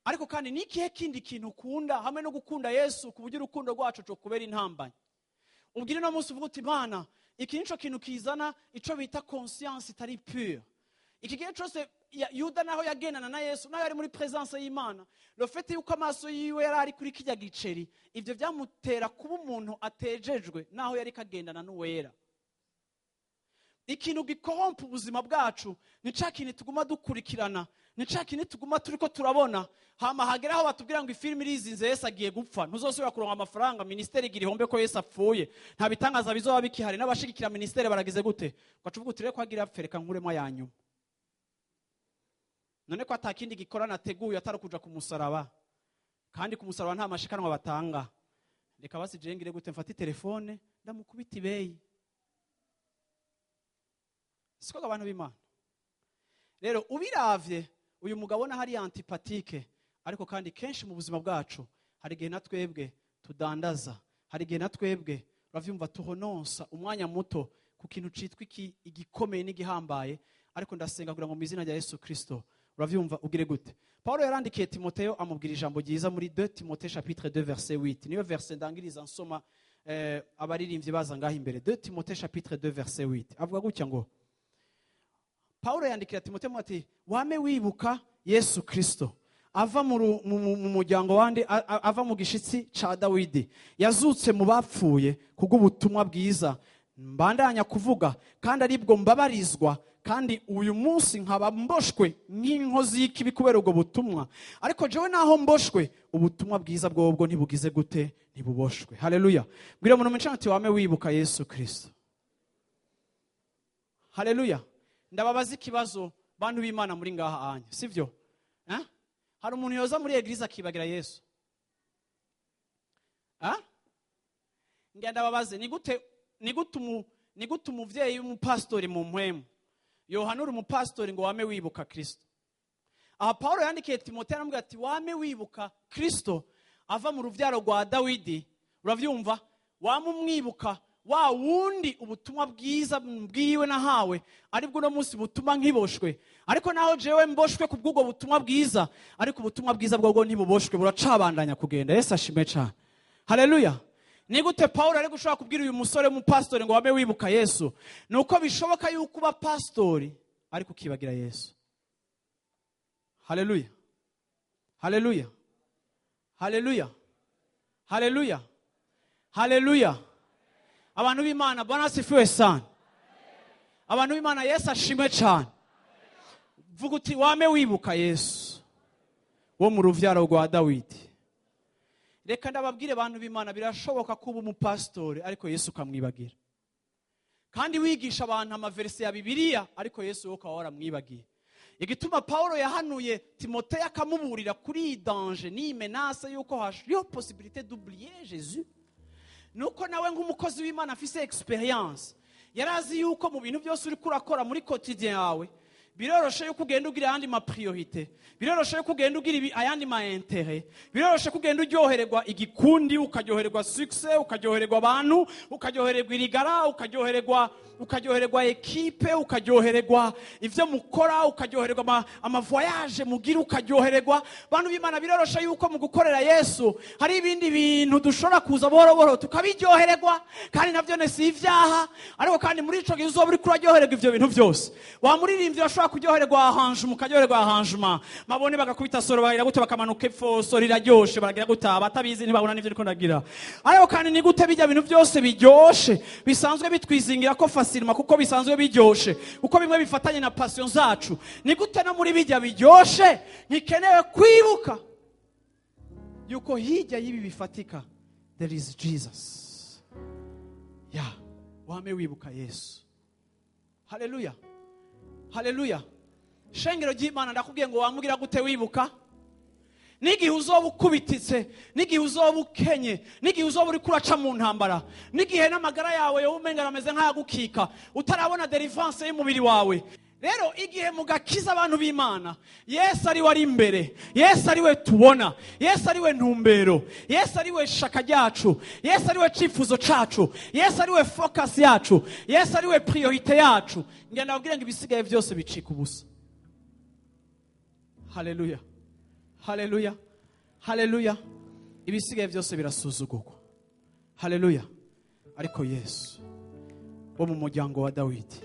Speaker 2: Ariko kandi ni ikihe kindi kintu ukunda hamwe no gukunda Yesu ku buryo urukundo rwacu cyo kubera intambanye? Ubwire no munsi uvuga uti Imana, iki nico kintu kizana ico bita conscience itari pure. Iki gihe cyose Yuda naho yagendana na Yesu, naho yari muri presence y'Imana, le fait yuko amaso yiwe yari ari kuri kijya giceri, ivyo byamutera kuba umuntu atejejwe naho yari kagendana n'uwera. Ikintu gikorompa ubuzima bwacu ni ca kintu tuguma dukurikirana, ni ca kintu tuguma turiko turabona. Hama hagera aho batubwira ngo ifilimi irizinze Yesu agiye gupfa, ntuzosubira kuronka amafaranga, ministeri igira ihombe ko Yesu apfuye, nta bitangaza bizoba bikihari, n'abashigikira ministeri baragize gute? Ugaca uvuga uti rero ko agira apfe, reka nkuremo ayanyuma. None ko atakindi gikora nateguye atari kuja ku musaraba, kandi ku musaraba nta mashikanwa batanga, reka basi je ngire gute, mfate telefone ndamukubita ibeyi. Siko abantu b'Imana. Rero ubiravye Uyu mugabo naho ari antipathique, ariko kandi kenshi mu buzima bwacu hari igihe na twebwe tudandaza, hari igihe na twebwe, uravyumva, tuhononsa umwanya muto ku kintu citwa iki igikomeye n'igihambaye. Ariko ndasenga kugira ngo mu izina rya Yesu Kristo, uravyumva, ugire gute? Paulo yarandikiye Timoteyo, amubwira ijambo ryiza muri 2 Timothée chapitre 2 verset 8. Niyo verset ndangiriza nsoma, abaririmbyi baza ngaho imbere. 2 Timothée chapitre 2 verset 8 avuga gutya ngo, Paulo yandikira Timoteyo ati: "Wame wibuka Yesu Kristo ava mu muryango wandi, ava mu gishitsi ca Dawidi, yazutse mu bapfuye kubw'ubutumwa bwiza mbandanya kuvuga, kandi aribwo mbabarizwa, kandi uyu munsi nkaba mboshwe nk'inkozi y'ikibi kubera ubwo butumwa. Ariko jewe naho mboshwe, ubutumwa bwiza bwobwo ntibugize gute? Ntibuboshwe." Haleluya! Bwira umuntu mwicaranye ati: "Wame wibuka Yesu Kristo." Haleluya! Ndababaza ikibazo, bantu b'Imana muri ngaha anya, sivyo, eh? Hari umuntu yoza muri église akibagira Yesu, eh? Ngira ndababaze: ni gute umuvyeyi w'umupastori mu mpwemu yohanura umupastori ngo wame wibuka Kristo? Aha Paulo yandikiye Timoteyo, aramubwira ati: "Wame wibuka Kristo ava mu ruvyaro rwa Dawidi, uravyumva, wame umwibuka wa wundi ubutumwa bwiza bwiwe nahawe, aribwo uno munsi butuma nkiboshwe. Ariko naho jewe mboshwe ku bw'ubwo butumwa bwiza, ariko ubutumwa bwiza bwobwo ntibuboshwe, buracabandanya kugenda." Yesu ashimwe cane. Haleluya! Ni gute Paulo ari gushobora kubwira uyu musore w'umupasitori ngo wame wibuka Yesu? Ni uko bishoboka yuko uba pasitori ariko ukibagira Yesu. Haleluya, haleluya, haleluya, haleluya, haleluya! Abantu b'Imana, Bwana asifiwe sana. Abantu b'Imana, Yesu ashimwe cyane. Vuga uti: "Wame wibuka Yesu wo mu ruvyaro rwa Dawidi." Reka ndababwire, abantu b'Imana, birashoboka kuba umupasitori ariko Yesu ukamwibagira, kandi wigisha abantu amaverset ya Bibiliya, ariko Yesu wowe ukaba waramwibagiye. Igituma Paulo yahanuye Timoteyo akamuburira kuri iyi danger n'iyi menace yuko hariho possibilité d'oublier Jésus, nuko nawe nk'umukozi w'Imana afise expérience, yari azi yuko mu bintu byose uriko urakora muri quotidien yawe, biroroshe yuko ugenda ugira ayandi ma priorité, biroroshe yuko ugenda ugira ayandi ma intérêt, biroroshe ko ugenda uryohererwa igikundi, ukaryohererwa succès, ukaryohererwa abantu, ukaryohererwa irigara, ukaryohererwa équipe, ukaryohererwa ivyo mukora, ukaryohererwa ama voyage mugira, ukaryohererwa. Bantu b'Imana, biroroshe yuko mu gukorera Yesu hari ibindi bintu dushobora kuza buhoro buhoro tukabiryohererwa, kandi navyo ne si ivyaha. Ariko kandi muri ico gihe uzoba uriko uraryohererwa ivyo bintu byose, wa muririmbyi urashobora kuryohererwa arrangement, ukaryohererwa arrangement, mabone bagakubita solo, baragira gute, bakamanuka epfo, solo iraryoshe, baragira gute, abatabizi ntibabona n'ivyo ndiko ndagira. Ariko kandi ni gute bijya bintu byose biryoshe bisanzwe bitwizingira ko facilement, kuko bisanzwe biryoshe, kuko bimwe bifatanye na passion zacu, ni gute no muri bijya biryoshe ntikenewe kwibuka yuko hirya y'ibi bifatika there is Jesus? Ya wame wibuka Yesu. Haleluya, haleluya! Shengero ry'Imana, ndakubwiye ngo wamugira gute? Wibuka. N'igihe uzoba ukubititse, n'igihe uzoba ukenye, n'igihe uzoba uriko uraca mu ntambara, n'igihe n'amagara yawe yoba umenga ameze nk'ayagukika, utarabona délivrance y'umubiri wawe. Rero igihe mugakiza, abantu b'Imana, Yesu ari we ari imbere, Yesu ari we tubona, Yesu ari we ntumbero, Yesu ari we shaka ryacu, Yesu ari we cyifuzo cacu, Yesu ari we focus yacu, Yesu ari we priorité yacu, ngenda babwire ngo ibisigaye byose bicika ubusa. Haleluya, haleluya, haleluya! Ibisigaye byose birasuzugurwa. Haleluya! Ariko Yesu wo mu muryango wa Dawidi,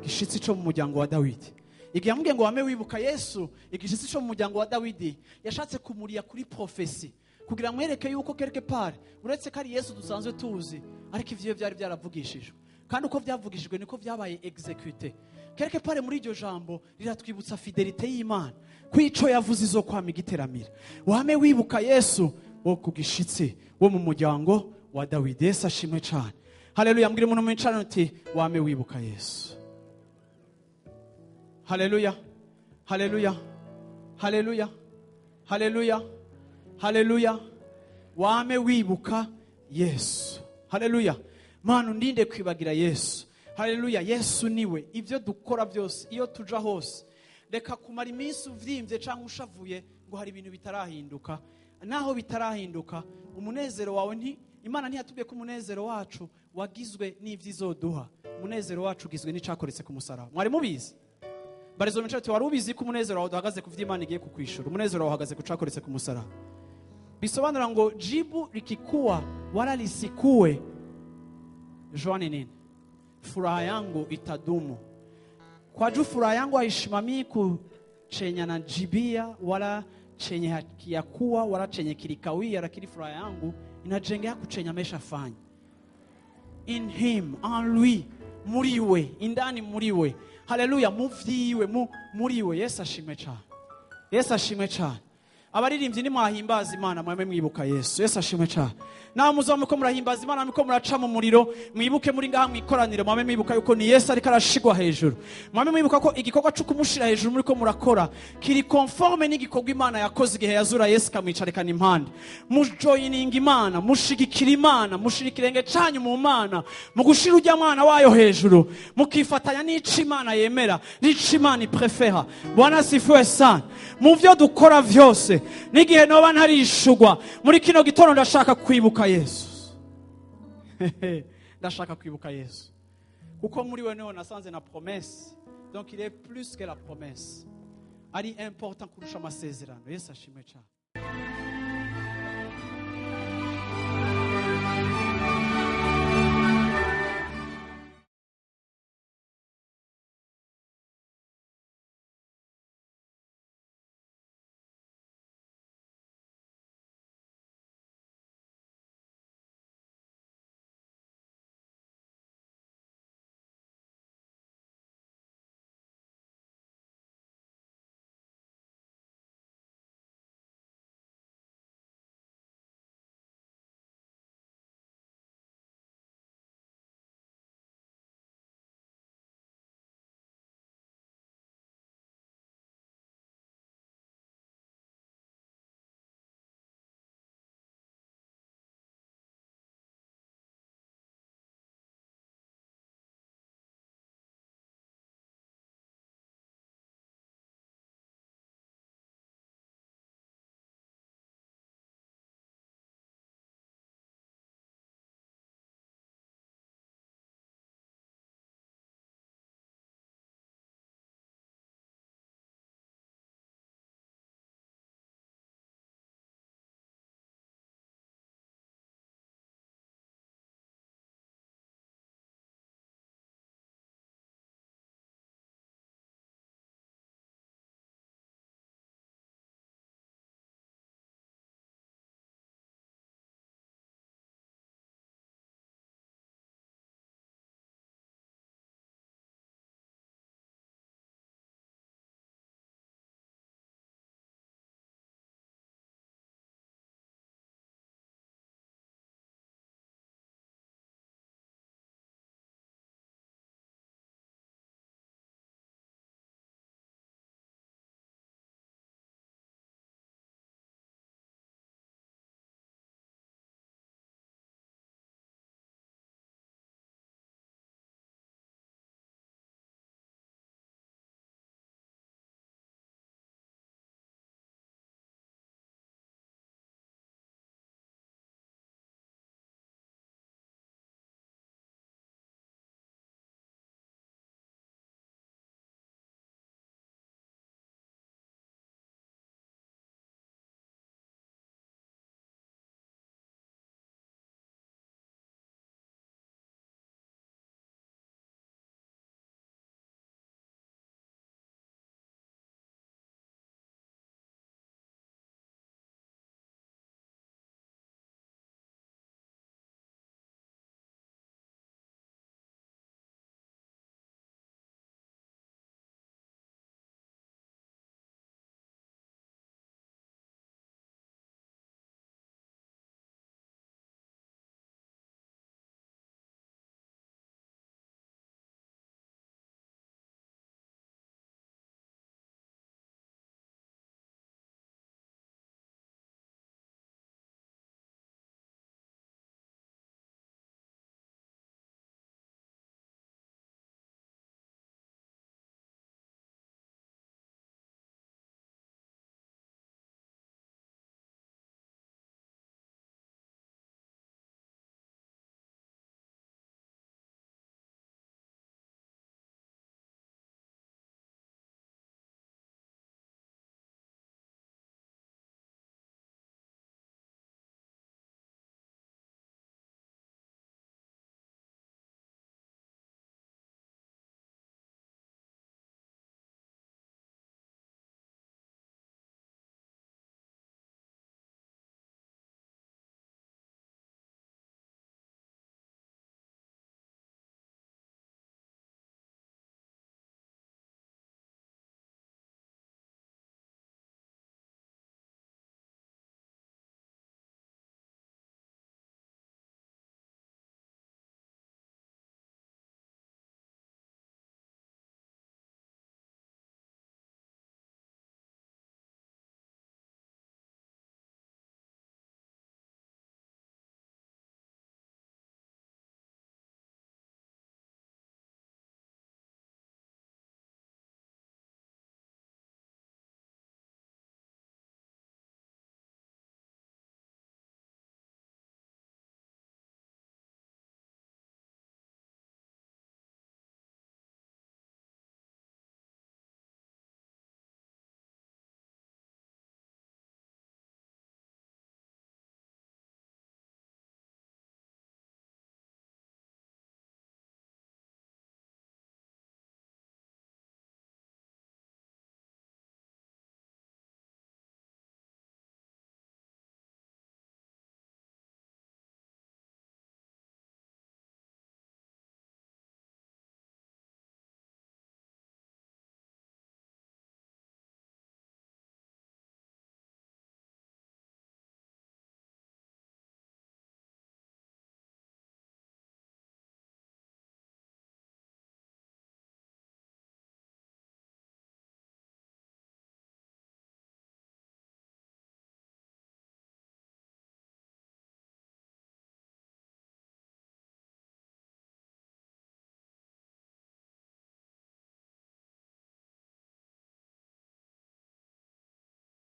Speaker 2: gishitsi cyo mu muryango wa Dawidi, igihe yamubwiye ngo wame wibuka Yesu igishitsi cyo mu muryango wa Dawidi, yashatse kumuriya kuri prophétie kugira mwereke yuko quelque part, uretse ko ari Yesu dusanzwe tuzi, ariko ivyo byari byaravugishijwe, kandi uko byavugishijwe niko byabaye exécuté. Quelque part muri iryo jambo riratwibutsa fidélité y'Imana, ko ico yavuze izo kwama igiteramira. Wame wibuka Yesu wo ku gishitsi wo mu muryango wa Dawidi. Yesu ashimwe cyane. Haleluya! Mbwira umuntu mwicarane uti: "Wame wibuka Yesu." Haleluya, haleluya, haleluya, haleluya, haleluya! Wame wibuka Yesu. Haleluya! Mana, undinde kwibagira Yesu. Haleluya! Yesu niwe ibyo dukora byose, iyo tuja hose. Reka kumara iminsi uvyimbye canke ushavuye ngo hari ibintu bitarahinduka. Naho bitarahinduka, umunezero wawe nti Imana ntiyatubwiye ko umunezero wacu wagizwe n'ivyizoduha. Umunezero wacu ugizwe n'icakoretse ku musaraba. Mwari mubizi? Barizo mico ati: "Wari ubizi ko umunezero wawe udahagaze ku vy'Imana igiye kukwishura? Umunezero wawe uhagaze ku cakoretse ku musaraba." Bisobanura ngo jibu likikuwa wala lisikuwe, joie ni nini? Furaha yangu itadumu kwa juu. Furaha yangu haishimamii ku chenye anajibia wala chenye hakiyakuwa wala chenye kilikawia, lakini furaha yangu inajengea kuchenye ameshafanya in him, en lui, muri we, indani muri we. Haleluya! Mu vyiwe, muri we. Yesu ashimwe cyane, Yesu ashimwe cyane. Abaririmbyi, nimwahimbaza Imana, mwame mwibuka Yesu. Yesu ashimwe cyane. Nawe muzoba muko murahimbaza Imana, muko muraca mu muriro, mwibuke muri ngaha mwikoraniro, mwame mwibuka yuko ni Yesu ariko arashigwa hejuru. Mwame mwibuka ko igikorwa cyo kumushira hejuru muriko murakora kiri conforme n'igikorwa Imana yakoze igihe yazura Yesu ikamwicarikana impande. Mujoyininga Imana, mushigikira Imana, mushira ikirenge canyu mu Mana mu gushira ujya mwana wayo hejuru, mukifatanya n'ico Imana yemera, n'ico Imana iprefera. Bwana asifiwe sana. Mu vyo dukora vyose, n'igihe noba ntarishugwa muri kino gitondo, ndashaka kwibuka Yesu, ndashaka kwibuka Yesu, kuko muri we niho nasanze na promesse. Donc il est plus que la promesse, ari important kurusha amasezerano. Yesu ashimwe cyane.